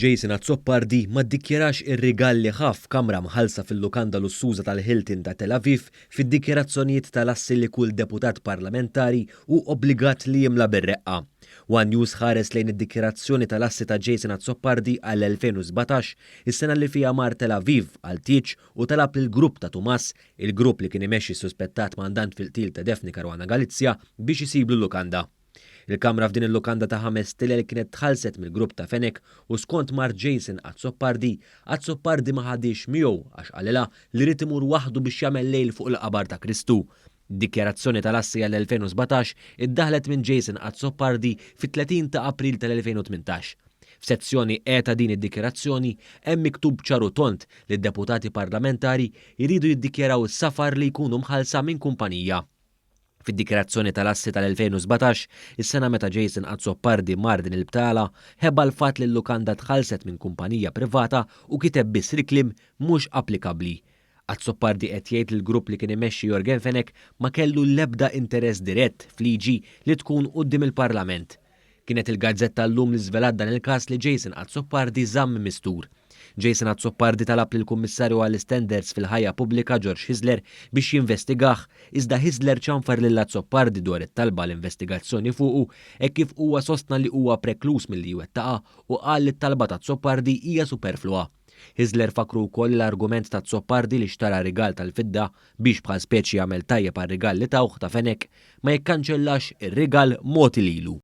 Jason Azzopardi ma ddikjarax ir-rigal li ħa f'kamra mħallsa fil-lukanda lussuża tal-Hilton ta' Tel Aviv fid-dikjarazzjonijiet tal-assi li kull deputat parlamentari hu obbligat li jimla bir-reqqa. One News ħares lejn id-dikjarazzjoni tal-assi ta' Jason Azzopardi għall-2017, is-sena li fiha mar Tel Aviv għal tieġ u talab lill-grupp ta' Tumas, il-grupp li kien imexxi s-suspettat mandant fil-qtil ta' Daphne Caruana Galizia, biex isiblu lukanda. Il-kamra f'din il-lukanda ta' ħames stilel kienet tħallset mill-grupp ta' Fenech u skont mart Jason Azzopardi, Azzopardi ma ħadhiex miegħu għax qalilha li ried imur waħdu biex jagħmel lejl fuq il-qabar ta' Kristu. Dikjarazzjoni tal-assi għall-2017 iddaħħlet minn Jason Azzopardi fit-30 ta' April tal-2018. F'sezzjoni E ta' din id-dikjarazzjoni hemm miktub ċar u tond li d-deputati parlamentari jridu jiddikjaraw is-safar li jkunu mħallsa minn kumpanija. Fid-dikjarazzjoni tal-assi tal-2017, is-sena meta Jason Azzopardi mar din il-btala, ħeba l-fatt li l-lukanda tħallset minn kumpanija privata u kiteb biss il-kliem mhux applikabbli. Azzopardi qed jgħid li l-grupp li kien imexxi Yorgen Fenech ma kellu l-ebda interess dirett f'liġi li tkun quddiem il-Parlament. Kienet il-gazzetta Illum li żvelat dan il-każ li Jason Azzopardi żamm mistur. Jason Azzopardi talab lill-Kummissarju għall-Istandards fil-Ħajja Pubblika George Hyzler biex jinvestigah, iżda Hyzler ċanfar lil Azzopardi dwar it-talba għal investigazzjoni fuqu hekk kif huwa sostna li huwa prekluż milli jwettaqha u qal li t-talba ta' Azzopardi hija superfluwa. Hyzler fakkru wkoll li l-argument ta' Azzopardi li xtara rigal tal-fidda biex bħal speċi jagħmel tajjeb għar-rigal li tawh ta' Fenech ma jikkanċellax ir-rigal mogħti lilu.